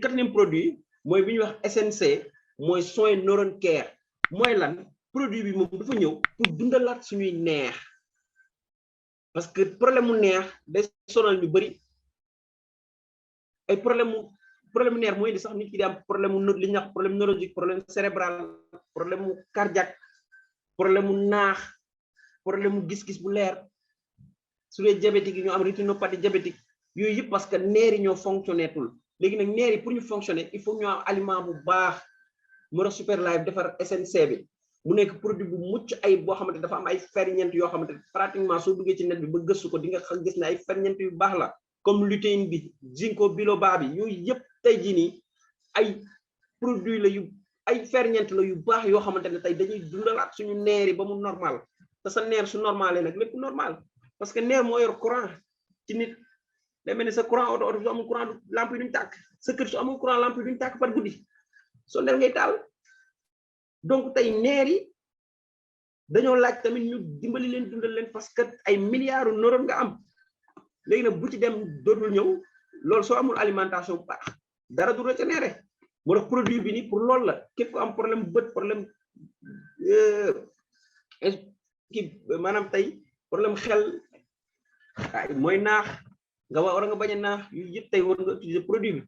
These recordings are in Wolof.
quatrième produit mooy bi ñuy wax SNC mooy soin neuron care mooy lan produit bi moom dafa ñëw pour dundalaat suñuy neex parce que problème mu neex day sonal ñu bari ay problème neex mooy di sax nit ki di am problème li ñuy wax problème neurologique problème cérébral problème cardiaque problème mu naax problème mu gis-gis bu leer su dee diabétique yi ñoo am rétinopathie diabétique yooyu yëpp parce que neer yi ñoo fonctionné tul léegi nag neer yi pour ñu fonctionner il faut ñu am aliment bu baax moo tax Super Life defar SNC bi mu nekk produit bu mucc ay boo xamante dafa am ay ferñeent yoo xamante pratiquement soo duggee ci net bi ba gëstu ko di nga xam gis ne ay ferñeent yu baax la comme lutéine bi ginkgo biloba bi yooyu yëpp tey jii nii ay produit la yu ay ferñeent la yu baax yoo xamante ne tey dañuy dundalaat suñu neer yi ba mu normal te sa neer su normalé nag lépp normal parce que neer moo yor courant ci nit day mel ni sa courant oto su amul courant lampe yi duñ tàkk sa kër su amul courant lampe yi duñ tàkk par guddi soo neer ngay taal donc tey neer yi dañoo laaj tamit ñu dimbali leen dundal leen parce que ay milliards neurones nga am léegi nag bu ci dem dootul ñëw loolu soo amul alimentation bu baax dara du régénéré moo tax produit bi nii pour loolu la képp ku am problème bët problème kii maanaam tey problème xel ay mooy naax nga war nga bañ a naax yu yëpp tey war nga utiliser produit bi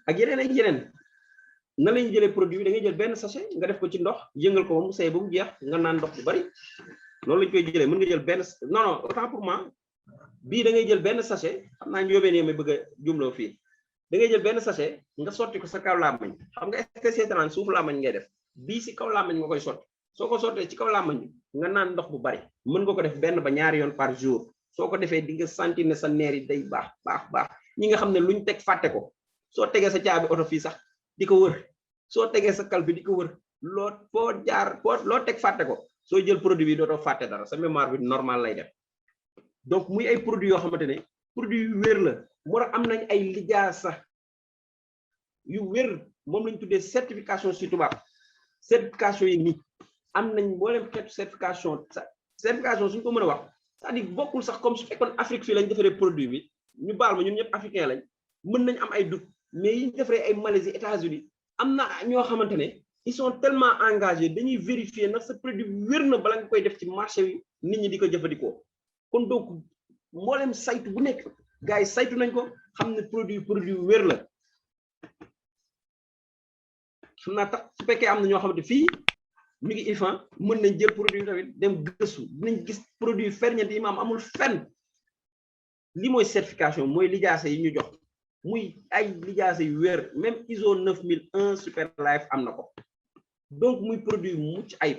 ak yeneen ak yeneen na lañu jëlee produit bi da ngay jël benn sachet nga def ko ci ndox yëngal ko ba mu seey ba mu jeex nga naan ndox bu bari loolu lañ koy jëlee mën nga jël benn non autant pour moi bii da ngay jël benn sachet xam naa ñu yóbbee ne may bëgg a jumloo fii da ngay jël benn sachet nga sotti ko sa kaw làmmañ xam nga STC30 suuf làmmañ ngay def bii si kaw làmmañ nga koy sotti soo ko sottee ci kaw làmmañ nga naan ndox bu bari mën nga ko def benn ba ñaari yoon par jour soo ko defee di nga sentir ne sa neer yi day baax ñi nga xam ne luñ teg fàtte ko soo tegee sa caabi oto fii sax di ko wër soo tegee sa kal bi di ko wër loo teg fàtte ko soo jël produit bi dootoo fàtte dara sa mémoire bi normal lay def donc muy ay produits yoo xamante ne produit yu wér la moo tax am nañ ay lijaasa yu wér moom lañ tuddee certification ci tubaab certification yi nii am nañ mboolem xeetu certification suñ ko mën a wax c'est-à-dire bokkul sax comme su fekkoon Afrique fii lañ defaree produit bi ñu baal ma ñun ñëpp africain lañ mën nañ am ay doute mais yi ñu defaree ay Malaisie États-Unis am na ñoo xamante ne ils sont tellement engagés dañuy vérifier ndax sa produit wér na bala nga koy def ci marché bi nit ñi di ko jëfandikoo kon donc mboolem saytu bu nekk gars yi saytu nañ ko xam ne produit wér la xam naa tax su fekkee am na ñoo xamante fii mi ngi IFAN mën nañ jël produit tamit dem gëstu dinañ gis produit ferñeent yi ma amul fenn li mooy certification mooy lijaase yi ñu jox muy ay lijaase yu wér même ISO 9001 Super Life am na ko donc muy produit mucc ayib